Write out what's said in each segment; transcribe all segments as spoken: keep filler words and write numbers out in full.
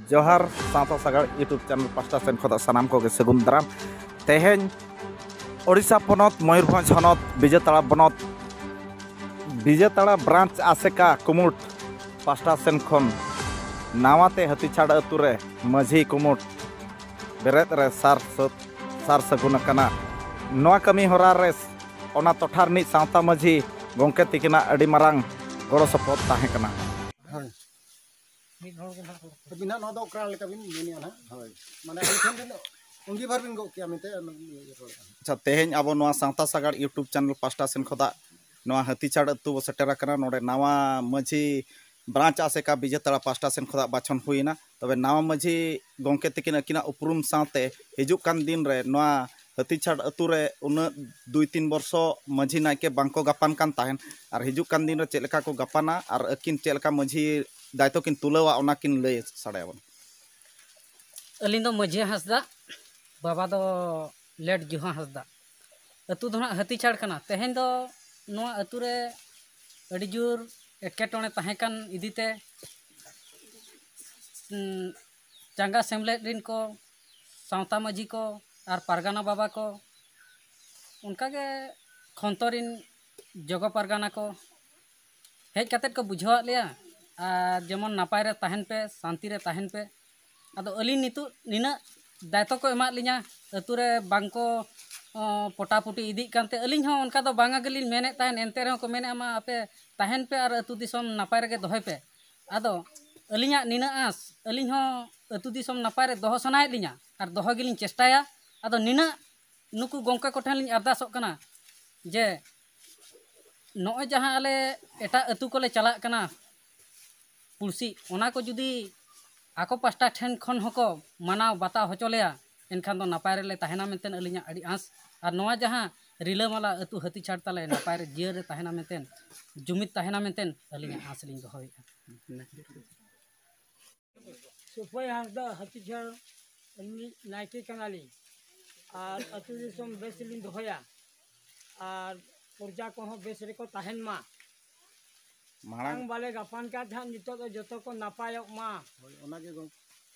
ᱡᱚᱦᱟᱨ᱾ ᱥᱟᱶᱛᱟ ᱥᱟᱜᱟᱲ YouTube ᱪᱮᱱᱮᱞ ᱯᱟᱥᱴᱟ ᱥᱮᱱ ᱠᱷᱚᱱᱟᱜ ᱥᱟᱱᱟᱢ ᱠᱚᱜᱮ ᱥᱟᱹᱜᱩᱱ ᱫᱟᱨᱟᱢ᱾ ᱛᱮᱦᱮᱧ ᱳᱰᱤᱥᱟ ᱯᱚᱱᱚᱛ ᱢᱚᱭᱩᱨᱵᱷᱚᱸᱡᱽ ᱦᱚᱱᱚᱛ ᱵᱤᱡᱮᱛᱟᱲᱟ ᱵᱚᱱᱚᱛ ᱵᱤᱡᱮᱛᱟᱲᱟ ᱵᱨᱟᱧᱪ ᱟᱥᱮᱠᱟ ᱠᱩᱢᱩᱴ ᱯᱟᱥᱴᱟ ᱥᱮᱱ ᱠᱷᱚᱱ ᱱᱟᱣᱟᱛᱮ ᱦᱟᱹᱛᱤᱪᱷᱟᱲ ᱟᱹᱛᱩ ᱨᱮ ᱢᱟᱹᱡᱷᱤ ᱠᱩᱢᱩᱴ ᱵᱮᱨᱮᱫ ᱨᱮ ᱥᱟᱨ ᱥᱟᱹᱛ ᱥᱟᱨ ᱥᱟᱹᱜᱩᱱ ᱟᱠᱟᱱᱟ᱾ ᱱᱚᱣᱟ ᱠᱟᱹᱢᱤ ᱦᱚᱨᱟ ᱨᱮ ᱚᱱᱟ ᱴᱚᱴᱷᱟ ᱨᱤᱱᱤᱡ ᱥᱟᱶᱛᱟ ᱢᱟᱹᱡᱷᱤ ᱜᱚᱢᱠᱮ ᱛᱤᱠᱤᱱᱟᱜ ᱟᱹᱰᱤ ᱢᱟᱨᱟᱝ ᱜᱚᱲᱚ ᱥᱚᱯᱚᱦᱚᱫ ᱛᱟᱦᱮᱸ ᱠᱟᱱᱟ᱾ ᱦᱳᱭ᱾ ᱢᱤᱫ ᱦᱚᱲ ᱜᱮ ᱱᱟᱦᱟᱜ ᱟᱹᱵᱤᱱ ᱱᱟᱦᱟᱜ ᱱᱚᱣᱟ ᱫᱚ ᱚᱠᱟ ᱞᱮᱠᱟ ᱵᱤᱱ ᱢᱮᱱᱮᱜᱼᱟ ᱱᱟᱦᱟᱜ? ᱦᱳᱭ᱾ ᱢᱟᱱᱮ ᱟᱹᱞᱤᱧ ᱴᱷᱮᱱ ᱵᱤᱱ ᱚᱝᱜᱤᱵᱷᱟᱨ ᱵᱤᱱ ᱜᱚᱜ ᱠᱮᱜᱼᱟ ᱢᱮᱱᱛᱮ ᱚᱱᱟ ᱤᱭᱟᱹ ᱨᱚᱲ ᱠᱟᱱᱟ᱾ ᱟᱪᱪᱷᱟ, ᱛᱮᱦᱮᱧ ᱟᱵᱚ ᱱᱚᱣᱟ ᱥᱟᱶᱛᱟ ᱥᱟᱜᱟᱲ YouTube ᱪᱮᱱᱮᱞ ᱯᱟᱥᱴᱟ ᱥᱮᱱ ᱠᱷᱚᱱᱟᱜ ᱱᱚᱣᱟ ᱦᱟᱹᱛᱤᱪᱷᱟᱲ ᱟᱹᱛᱩ ᱵᱚ ᱥᱮᱴᱮᱨ ᱟᱠᱟᱱᱟ᱾ ᱱᱚᱰᱮ ᱱᱟᱣᱟ ᱢᱟᱹᱡᱷᱤ ᱵᱨᱟᱧᱪ ᱟᱥᱮᱠᱟ ᱵᱤᱡᱮᱛᱟᱲᱟ ᱯᱟᱥᱴᱟ ᱥᱮᱱ ᱠᱷᱚᱱᱟᱜ ᱵᱟᱪᱷᱚᱱ ᱦᱩᱭᱮᱱᱟ᱾ ᱛᱚᱵᱮ ᱱᱟᱣᱟ ᱢᱟᱹᱡᱷᱤ ᱜᱚᱢᱠᱮ ᱛᱤᱠᱤᱱ ᱟᱹᱠᱤᱱᱟᱜ ᱩᱯᱨᱩᱢ ᱥᱟᱶᱛᱮ ᱦᱤᱡᱩᱜ ᱠᱟᱱ ᱫᱤᱱ ᱨᱮ ᱱᱚᱣᱟ ᱦᱟᱹᱛᱤᱪᱷᱟᱲ ᱟᱹᱛᱩ ᱨᱮ ᱩᱱᱟᱹᱜ ᱫᱩᱭ ᱛᱤᱱ ᱵᱚᱨᱥᱚ ᱢᱟᱹᱡᱷᱤ ᱱᱟᱭᱠᱮ ᱵᱟᱝᱠᱚ ᱜᱟᱯᱟᱱ ᱠᱟᱱ ᱛᱟᱦᱮᱸᱱ, ᱟᱨ ᱦᱤᱡᱩᱜ ᱠᱟᱱ ᱫᱤᱱ ᱨᱮ ᱪᱮᱫ ᱞᱮᱠᱟ ᱠᱚ ᱜᱟᱯᱟᱱᱟ ᱟᱨ ᱟᱹᱠᱤᱱ ᱪᱮᱫ ᱞᱮᱠᱟ ᱢᱟᱹᱡᱷᱤ ᱫᱟᱭᱤᱛᱛᱚ ᱠᱤᱱ ᱛᱩᱞᱟᱹᱣᱟ, ᱚᱱᱟ ᱠᱤᱱ ᱞᱟᱹᱭ ᱥᱟᱰᱮ ᱟᱵᱚᱱᱟ᱾ ᱟᱹᱞᱤᱧ ᱫᱚ ᱢᱟᱹᱡᱷᱤ ᱦᱟᱸᱥᱫᱟ, ᱵᱟᱵᱟ ᱫᱚ ᱞᱮᱴ ᱡᱩᱦᱟ ᱦᱟᱸᱥᱫᱟ᱾ ᱟᱹᱛᱩ ᱫᱚ ᱱᱟᱦᱟᱜ ᱦᱟᱹᱛᱤᱪᱷᱟᱲ ᱠᱟᱱᱟ᱾ ᱛᱮᱦᱮᱧ ᱫᱚ ᱱᱚᱣᱟ ᱟᱹᱛᱩ ᱨᱮ ᱟᱹᱰᱤ ᱡᱳᱨ ᱮᱴᱠᱮᱴᱚᱬᱮ ᱛᱟᱦᱮᱸ ᱠᱟᱱ ᱤᱫᱤ ᱛᱮ, ᱩᱸ, ᱪᱟᱸᱜᱟ ᱥᱮᱢᱞᱮᱫ ᱨᱤᱱ ᱠᱚ, ᱥᱟᱶᱛᱟ ᱢᱟᱹᱡᱷᱤ ᱠᱚ ᱟᱨ ᱯᱟᱨᱜᱟᱱᱟ ᱵᱟᱵᱟ ᱠᱚ, ᱚᱱᱠᱟᱜᱮ ᱠᱷᱚᱱᱛᱚ ᱨᱤᱱ ᱡᱚᱜᱚ ᱯᱟᱨᱜᱟᱱᱟ ᱠᱚ ᱦᱮᱡ ᱠᱟᱛᱮᱫ ᱠᱚ ᱵᱩᱡᱷᱟᱹᱣᱟᱫ ᱞᱮᱭᱟ, ᱟᱨ ᱡᱮᱢᱚᱱ ᱱᱟᱯᱟᱭ ᱨᱮ ᱛᱟᱦᱮᱱ ᱯᱮ, ᱥᱟᱱᱛᱤ ᱨᱮ ᱛᱟᱦᱮᱱ ᱯᱮ᱾ ᱟᱫᱚ ᱟᱹᱞᱤᱧ ᱱᱤᱛᱚᱜ ᱱᱤᱱᱟᱹᱜ ᱫᱟᱭᱤᱛᱛᱚ ᱠᱚ ᱮᱢᱟᱫ ᱞᱤᱧᱟ, ᱟᱹᱛᱩ ᱨᱮ ᱵᱟᱝ ᱠᱚ, ᱚ, ᱯᱚᱴᱟᱯᱩᱴᱤ ᱤᱫᱤᱜ ᱠᱟᱱᱛᱮ, ᱟᱹᱞᱤᱧ ᱦᱚᱸ ᱚᱱᱠᱟ ᱫᱚ ᱵᱟᱝᱟ ᱜᱮᱞᱤᱧ ᱢᱮᱱᱮᱫ ᱛᱟᱦᱮᱱ, ᱮᱱᱛᱮ ᱨᱮᱦᱚᱸ ᱠᱚ ᱢᱮᱱᱮᱫᱼᱟ, "ᱢᱟ ᱟᱯᱮ ᱛᱟᱦᱮᱱ ᱯᱮ ᱟᱨ ᱟᱹᱛᱩ ᱫᱤᱥᱚᱢ ᱱᱟᱯᱟᱭ ᱨᱮᱜᱮ ᱫᱚᱦᱚᱭ ᱯᱮ᱾" ᱟᱫᱚ ᱟᱹᱞᱤᱧᱟᱜ ᱱᱤᱱᱟᱹᱜ ᱟᱸᱥ, ᱟᱹᱞᱤᱧ ᱦᱚᱸ ᱟᱹᱛᱩ ᱫᱤᱥᱚᱢ ᱱᱟᱯᱟᱭ ᱨᱮ ᱫᱚᱦᱚ ᱥᱟᱱᱟᱭᱮᱫ ᱞᱤᱧᱟ ᱟᱨ ᱫᱚᱦᱚ ᱜᱮᱞᱤᱧ ᱪᱮᱥᱴᱟᱭᱟ᱾ ᱟᱫᱚ ᱱᱤᱱᱟᱹᱜ ᱱᱩᱠᱩ ᱜᱚᱢᱠᱮ ᱠᱚᱴᱷᱮᱱ ᱞᱤᱧ ᱟᱨᱫᱟᱥᱚᱜ ᱠᱟᱱᱟ ᱡᱮ ᱱᱚᱜᱼᱚᱭ ᱡᱟᱦᱟᱸ ᱟᱞᱮ ᱮᱴᱟᱜ ᱟᱹᱛᱩ ᱠᱚᱞᱮ ᱪᱟᱞᱟᱜ ᱠᱟᱱᱟ ᱯᱩᱲᱥᱤ, ᱚᱱᱟ ᱠᱚ ᱡᱩᱫᱤ ᱟᱠᱚ ᱯᱟᱥᱴᱟ ᱴᱷᱮᱱ ᱠᱷᱚᱱ ᱦᱚᱸᱠᱚ ᱢᱟᱱᱟᱣ ᱵᱟᱛᱟᱣ ᱦᱚᱪᱚ ᱞᱮᱭᱟ, ᱮᱱᱠᱷᱟᱱ ᱫᱚ ᱱᱟᱯᱟᱭ ᱨᱮᱞᱮ ᱛᱟᱦᱮᱱᱟ ᱢᱮᱱᱛᱮ ᱟᱹᱞᱤᱧᱟᱜ ᱟᱹᱰᱤ ᱟᱸᱥ᱾ ᱟᱨ ᱱᱚᱣᱟ ᱡᱟᱦᱟᱸ ᱨᱤᱞᱟᱹᱢᱟᱞᱟ ᱟᱹᱛᱩ ᱦᱟᱹᱛᱤᱪᱷᱟᱲ ᱛᱟᱞᱮ ᱱᱟᱯᱟᱭ ᱨᱮ ᱡᱤᱭᱟᱹᱲ ᱨᱮ ᱛᱟᱦᱮᱱᱟ ᱢᱮᱱᱛᱮ, ᱡᱩᱢᱤᱫ ᱛᱟᱦᱮᱱᱟ ᱢᱮᱱᱛᱮ ᱟᱹᱞᱤᱧᱟᱜ ᱟᱸᱥ ᱞᱤᱧ ᱫᱚᱦᱚᱭᱮᱫᱼᱟ᱾ ᱥᱩᱯᱟᱹᱭ ᱦᱟᱸᱥᱫᱟ, ᱦᱟᱹᱛᱤᱪᱷᱟᱲ ᱨᱤᱱᱤᱡ ᱱᱟᱭᱠᱮ ᱠᱟᱱᱟᱞᱤᱧ᱾ ᱟᱨ ᱟᱹᱛᱩ ᱫᱤᱥᱚᱢ ᱵᱮᱥ ᱞᱤᱧ ᱫᱚᱦᱚᱭᱟ, ᱟᱨ ᱯᱨᱚᱡᱟ ᱠᱚᱦᱚᱸ ᱵᱮᱥ ᱨᱮᱠᱚ ᱛᱟᱦᱮᱱ ᱢᱟ᱾ ᱢᱟᱲᱟᱝ ᱵᱟᱞᱮ ᱜᱟᱯᱟᱱ ᱠᱟᱱ ᱛᱟᱦᱮᱸᱫ, ᱱᱤᱛᱚᱜ ᱫᱚ ᱡᱚᱛᱚ ᱠᱚ ᱱᱟᱯᱟᱭᱚᱜ ᱢᱟ᱾ ᱦᱳᱭ, ᱚᱱᱟᱜᱮ ᱜᱚᱢᱠᱮ᱾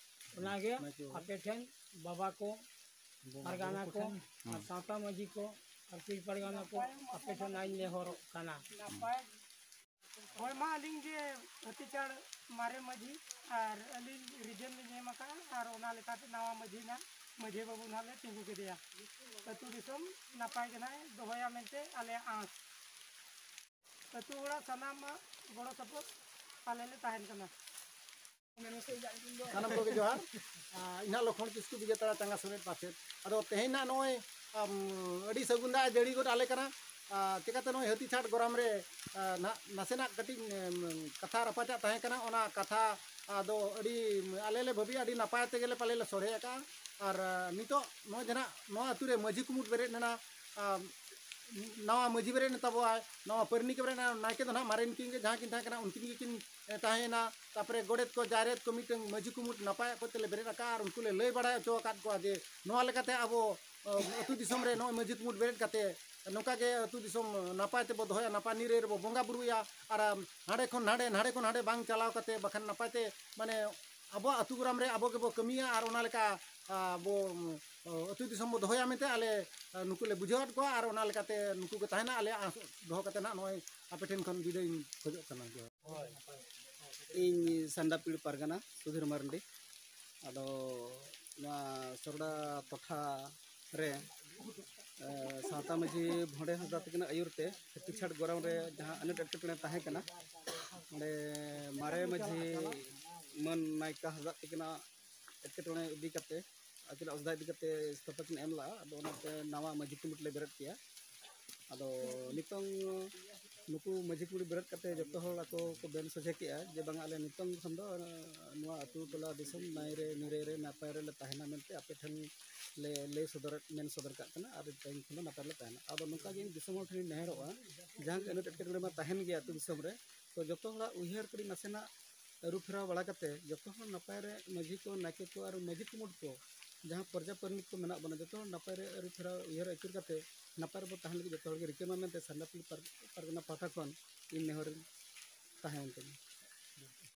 ᱚᱱᱟᱜᱮ ᱱᱟᱭᱠᱮ ᱵᱟᱵᱟ᱾ ᱟᱯᱮ ᱴᱷᱮᱱ ᱵᱟᱵᱟ ᱠᱚ, ᱵᱚᱸᱜᱟ ᱯᱟᱨᱜᱟᱱᱟ ᱵᱩᱨᱩ ᱠᱚ, ᱠᱚᱴᱷᱮᱱ᱾ ᱟᱨ ᱦᱮᱸ᱾ ᱥᱟᱶᱛᱟ ᱢᱟᱹᱡᱷᱤ ᱠᱚ ᱟᱨ ᱯᱤᱲ ᱯᱟᱨᱜᱟᱱᱟ ᱠᱚ, ᱟᱯᱮ ᱴᱷᱮᱱ ᱟᱧ ᱱᱮᱦᱚᱨᱚᱜ ᱠᱟᱱᱟ᱾ ᱦᱳᱭ, ᱢᱟ ᱟᱹᱞᱤᱧ ᱜᱮ ᱦᱟᱹᱛᱤᱪᱟᱲ ᱢᱟᱨᱮ ᱢᱟᱹᱡᱷᱤ, ᱟᱨ ᱟᱹᱞᱤᱧ ᱨᱤᱡᱮᱱ ᱞᱤᱧ ᱮᱢ ᱟᱠᱟᱫᱼᱟ, ᱟᱨ ᱚᱱᱟ ᱞᱮᱠᱟᱛᱮ ᱱᱟᱣᱟ ᱢᱟᱹᱡᱷᱤ ᱱᱟᱜ, ᱢᱟᱹᱡᱷᱤ ᱵᱟᱹᱵᱩ ᱱᱟᱜ ᱞᱮ ᱛᱤᱸᱜᱩ ᱠᱮᱫᱮᱭᱟ᱾ ᱟᱹᱛᱩ ᱫᱤᱥᱚᱢ ᱱᱟᱯᱟᱭ ᱜᱮ ᱱᱟᱜ ᱮ ᱫᱚᱦᱚᱭᱟ ᱢᱮᱱᱛᱮ ᱟᱞᱮᱭᱟᱜ ᱟᱸᱥ᱾ ᱟᱹᱛᱩ ᱚᱲᱟᱜ ᱥᱟᱱᱟᱢᱟᱜ ᱜᱚᱲᱚ ᱥᱚᱯᱚᱦᱚᱫ ᱟᱞᱮ ᱞᱮ ᱛᱟᱦᱮᱱ ᱠᱟᱱᱟ᱾ ᱥᱟᱱᱟᱢ ᱠᱚᱜᱮ ᱡᱚᱦᱟᱨ᱾ ᱟᱨ ᱤᱧ ᱦᱟᱸᱜ ᱞᱚᱠᱷᱚᱱ ᱠᱤᱥᱠᱩ, ᱵᱤᱡᱮᱛᱟᱲᱟ ᱪᱟᱸᱜᱟ ᱥᱚᱢᱮᱛ ᱯᱟᱥᱮᱫ᱾ ᱟᱫᱚ ᱛᱮᱦᱮᱧ ᱱᱟᱜ ᱱᱚᱜᱼᱚᱭ, ᱟᱢ, ᱟᱹᱰᱤ ᱥᱟᱹᱜᱩᱱ ᱫᱟᱜ ᱮ ᱡᱟᱹᱲᱤ ᱜᱚᱫ ᱟᱞᱮ ᱠᱟᱱᱟ᱾ ᱟᱨ ᱪᱤᱠᱟᱹᱛᱮ ᱱᱚᱜᱼᱚᱭ ᱦᱟᱹᱛᱤ ᱪᱷᱟᱴ ᱜᱚᱨᱟᱢ ᱨᱮ, ᱟᱨ, ᱱᱟᱦᱟᱜ ᱱᱟᱥᱮᱱᱟᱜ ᱠᱟᱹᱴᱤᱡ, ᱮᱢ, ᱠᱟᱛᱷᱟ ᱨᱟᱯᱟᱪᱟᱜ ᱛᱟᱦᱮᱸ ᱠᱟᱱᱟ, ᱚᱱᱟ ᱠᱟᱛᱷᱟ ᱟᱫᱚ ᱟᱹᱰᱤ ᱟᱞᱮ ᱞᱮ ᱵᱷᱟᱹᱵᱤᱭᱟ ᱟᱹᱰᱤ ᱱᱟᱯᱟᱭ ᱛᱮᱜᱮ ᱞᱮ ᱯᱟᱞᱮ ᱞᱮ ᱥᱚᱲᱦᱮ ᱟᱠᱟᱜᱼᱟ᱾ ᱟᱨ, ᱟᱨ ᱱᱤᱛᱚᱜ ᱱᱚᱜᱼᱚᱭ ᱡᱟᱦᱟᱸ ᱱᱟᱜ ᱱᱚᱣᱟ ᱟᱹᱛᱩ ᱨᱮ ᱢᱟᱹᱡᱷᱤ ᱠᱩᱢᱩᱴ ᱵᱮᱨᱮᱫ ᱮᱱᱟ, ᱟᱨ ᱱᱟᱣᱟ ᱢᱟᱹᱡᱷᱤ ᱵᱮᱨᱮᱫ ᱮᱱ ᱛᱟᱵᱚᱣᱟᱭ, ᱱᱟᱣᱟ ᱯᱟᱹᱨᱱᱤ ᱠᱚ ᱵᱮᱨᱮᱫ ᱮᱱᱟ, ᱱᱟᱭᱠᱮ ᱫᱚ ᱱᱟᱦᱟᱜ ᱢᱟᱨᱮᱱ ᱠᱤᱱ ᱜᱮ ᱡᱟᱦᱟᱸ ᱠᱤᱱ ᱛᱟᱦᱮᱸ ᱠᱟᱱᱟ ᱩᱱᱠᱤᱱ ᱜᱮᱠᱤᱱ, ᱮ, ᱛᱟᱦᱮᱸᱭᱮᱱᱟ᱾ ᱛᱟᱨᱯᱚᱨᱮ ᱜᱚᱰᱮᱛ ᱠᱚ, ᱡᱟᱨᱮᱫ ᱠᱚ ᱢᱤᱫᱴᱟᱝ ᱢᱟᱹᱡᱷᱤ ᱠᱩᱢᱩᱴ ᱱᱟᱯᱟᱭ ᱚᱠᱚᱡ ᱛᱮᱞᱮ ᱵᱮᱨᱮᱫ ᱟᱠᱟᱫᱼᱟ ᱟᱨ ᱩᱱᱠᱩ ᱞᱮ ᱞᱟᱹᱭ ᱵᱟᱲᱟ ᱦᱚᱪᱚ ᱟᱠᱟᱫ ᱠᱚᱣᱟ ᱡᱮ ᱱᱚᱣᱟ ᱞᱮᱠᱟᱛᱮ ᱟᱵᱚ, ᱚ, ᱟᱹᱛᱩ ᱫᱤᱥᱚᱢ ᱨᱮ ᱱᱚᱜᱼᱚᱭ ᱢᱟᱹᱡᱷᱤ ᱠᱩᱢᱩᱴ ᱵᱮᱨᱮᱫ ᱠᱟᱛᱮ ᱱᱚᱝᱠᱟ ᱜᱮ ᱟᱹᱛᱩ ᱫᱤᱥᱚᱢ ᱱᱟᱯᱟᱭ ᱛᱮᱵᱚ ᱫᱚᱦᱚᱭᱟ, ᱱᱟᱯᱟᱭ ᱱᱤᱨᱟᱹᱭ ᱨᱮᱵᱚ ᱵᱚᱸᱜᱟ ᱵᱩᱨᱩᱭᱟ᱾ ᱟᱨ, ᱟᱢ, ᱦᱟᱸᱰᱮ ᱠᱷᱚᱱ ᱱᱟᱸᱰᱮ, ᱱᱟᱸᱰᱮ ᱠᱷᱚᱱ ᱦᱟᱸᱰᱮ ᱵᱟᱝ ᱪᱟᱞᱟᱣ ᱠᱟᱛᱮ, ᱵᱟᱠᱷᱟᱱ ᱱᱟᱯᱟᱭ ᱛᱮ, ᱢᱟᱱᱮ, ᱟᱵᱚᱣᱟᱜ ᱟᱹᱛᱩ ᱜᱨᱟᱢ ᱨᱮ ᱟᱵᱚ ᱜᱮᱵᱚ ᱠᱟᱹᱢᱤᱭᱟ ᱟᱨ ᱚᱱᱟ ᱞᱮᱠᱟ, ᱟ, ᱵᱚ, ᱚ, ᱟᱹᱛᱩ ᱫᱤᱥᱚᱢ ᱵᱚ ᱫᱚᱦᱚᱭᱟ ᱢᱮᱱᱛᱮ ᱟᱞᱮ, ᱟ, ᱱᱩᱠᱩ ᱞᱮ ᱵᱩᱡᱷᱟᱹᱣᱟᱫ ᱠᱚᱣᱟ ᱟᱨ ᱚᱱᱟ ᱞᱮᱠᱟᱛᱮ ᱱᱩᱠᱩ ᱠᱚ ᱛᱟᱦᱮᱱᱟ᱾ ᱟᱞᱮᱭᱟᱜ ᱟᱸᱥ ᱫᱚᱦᱚ ᱠᱟᱛᱮ ᱱᱟᱜ ᱱᱚᱜᱼᱚᱭ ᱟᱯᱮ ᱴᱷᱮᱱ ᱠᱷᱚᱱ ᱵᱤᱫᱟᱹᱭ ᱤᱧ ᱠᱷᱚᱡᱚᱜ ᱠᱟᱱᱟ᱾ ᱡᱚᱦᱟᱨ᱾ ᱤᱧ ᱥᱟᱱᱰᱟᱯᱤᱲ ᱯᱟᱨᱜᱟᱱᱟ ᱥᱩᱫᱷᱤᱨ ᱢᱟᱨᱰᱤ᱾ ᱟᱫᱚ ᱱᱚᱣᱟ ᱥᱚᱨᱰᱟ ᱴᱚᱴᱷᱟ ᱨᱮ, ᱮ, ᱥᱟᱶᱛᱟ ᱢᱟᱹᱡᱷᱤ ᱵᱷᱚᱸᱰᱮ ᱦᱟᱸᱥᱫᱟ ᱛᱟᱹᱠᱤᱱᱟᱜ ᱟᱹᱭᱩᱨ ᱛᱮ ᱦᱟᱹᱛᱤ ᱪᱷᱟᱴ ᱜᱚᱨᱟᱢ ᱨᱮ ᱡᱟᱦᱟᱸ ᱟᱱᱟᱴ ᱮᱴᱠᱮᱴᱚᱬᱮ ᱛᱟᱦᱮᱸ ᱠᱟᱱᱟ, ᱚᱸᱰᱮ ᱢᱟᱨᱮ ᱢᱟᱹᱡᱷᱤ ᱢᱟᱹᱱ ᱱᱟᱭᱠᱟ ᱦᱟᱸᱥᱫᱟ ᱛᱟᱹᱠᱤᱱᱟᱜ ᱮᱴᱠᱮᱴᱚᱬᱮ ᱤᱫᱤ ᱠᱟᱛᱮ, ᱟᱹᱠᱤᱱᱟᱜ ᱚᱥᱩᱵᱤᱫᱷᱟ ᱤᱫᱤ ᱠᱟᱛᱮ ᱤᱥᱛᱚᱯᱷᱟ ᱠᱤᱱ ᱮᱢ ᱞᱟᱜᱼᱟ᱾ ᱟᱫᱚ ᱚᱱᱟᱛᱮ ᱱᱟᱣᱟ ᱢᱟᱹᱡᱷᱤ ᱠᱚᱢᱤᱴᱤ ᱞᱮ ᱵᱮᱨᱮᱫ ᱠᱮᱜᱼᱟ᱾ ᱟᱫᱚ ᱱᱤᱛᱚᱝ ᱱᱩᱠᱩ ᱢᱟᱹᱡᱷᱤ ᱠᱚᱢᱤᱴᱤ ᱵᱮᱨᱮᱫ ᱠᱟᱛᱮ ᱡᱚᱛᱚ ᱦᱚᱲ ᱟᱠᱚ ᱠᱚ ᱢᱮᱱ ᱥᱚᱡᱷᱮ ᱠᱮᱜᱼᱟ ᱡᱮ ᱵᱟᱝᱟ, ᱟᱞᱮ ᱱᱤᱛᱚᱝ ᱠᱷᱚᱱ ᱫᱚ, ᱟᱸ, ᱱᱚᱣᱟ ᱟᱹᱛᱩ ᱴᱚᱞᱟ ᱫᱤᱥᱚᱢ ᱱᱟᱭ ᱨᱮ ᱱᱤᱨᱟᱹᱭ ᱨᱮ ᱱᱟᱯᱟᱭ ᱨᱮᱞᱮ ᱛᱟᱦᱮᱱᱟ ᱢᱮᱱᱛᱮ ᱟᱯᱮ ᱴᱷᱮᱱ ᱞᱮ ᱞᱟᱹᱭ ᱥᱚᱫᱚᱨ, ᱢᱮᱱ ᱥᱚᱫᱚᱨ ᱠᱟᱜ ᱠᱟᱱᱟ᱾ ᱟᱨ ᱛᱮᱦᱮᱧ ᱠᱷᱚᱱ ᱫᱚ ᱱᱟᱯᱟᱭ ᱨᱮᱞᱮ ᱛᱟᱦᱮᱱᱟ᱾ ᱟᱫᱚ ᱱᱚᱝᱠᱟ ᱜᱮ ᱤᱧ ᱫᱤᱥᱚᱢ ᱦᱚᱲ ᱴᱷᱮᱱᱤᱧ ᱱᱮᱦᱚᱨᱚᱜᱼᱟ, ᱡᱟᱦᱟᱸ ᱜᱮ ᱟᱹᱱᱟᱹᱴ ᱮᱴᱠᱮᱴᱚᱬᱮ ᱢᱟ ᱛᱟᱦᱮᱱ ᱜᱮᱭᱟ ᱟᱹᱛᱩ ᱫᱤᱥᱚᱢ ᱨᱮ, ᱛᱚ ᱡᱚᱛᱚ ᱦᱚᱲᱟᱜ ᱩᱭᱦᱟᱹᱨ ᱠᱟᱹᱴᱤᱡ ᱱᱟᱥᱮᱱᱟᱜ ᱟᱹᱨᱩ ᱯᱷᱮᱨᱟᱣ ᱵᱟᱲᱟ ᱠᱟᱛᱮ ᱡᱚᱛᱚ ᱦᱚᱲ ᱱᱟᱯᱟᱭ ᱨᱮ ᱢᱟᱹᱡᱷᱤ ᱠᱚ, ᱱᱟᱭᱠᱮ ᱠᱚ ᱟᱨ ᱢᱟᱹᱡᱷᱤ ᱠᱩᱢᱩᱴ ᱠᱚ, ᱡᱟᱦᱟᱸ ᱯᱨᱚᱡᱟ ᱯᱟᱨᱟᱱᱤᱠ ᱠᱚ ᱢᱮᱱᱟᱜ ᱵᱚᱱᱟ, ᱡᱚᱛᱚ ᱦᱚᱲ ᱱᱟᱯᱟᱭ ᱨᱮ ᱟᱹᱨᱩ ᱯᱷᱮᱨᱟᱣ ᱩᱭᱦᱟᱹᱨ ᱟᱹᱪᱩᱨ ᱠᱟᱛᱮ ᱱᱟᱯᱟᱭ ᱨᱮᱵᱚ ᱛᱟᱦᱮᱱ ᱞᱟᱹᱜᱤᱫ ᱡᱚᱛᱚ ᱦᱚᱲ ᱜᱮ ᱨᱤᱠᱟᱹ ᱢᱟ ᱢᱮᱱᱛᱮ ᱥᱟᱱᱰᱟᱯᱤ ᱯᱟᱨ-, ᱯᱟᱨᱜᱟᱱᱟ ᱯᱟᱦᱴᱟ ᱠᱷᱚᱱ ᱤᱧ ᱱᱮᱦᱚᱨ ᱤᱧ ᱛᱟᱦᱮᱸᱭᱮᱱ ᱛᱤᱧᱟᱹ᱾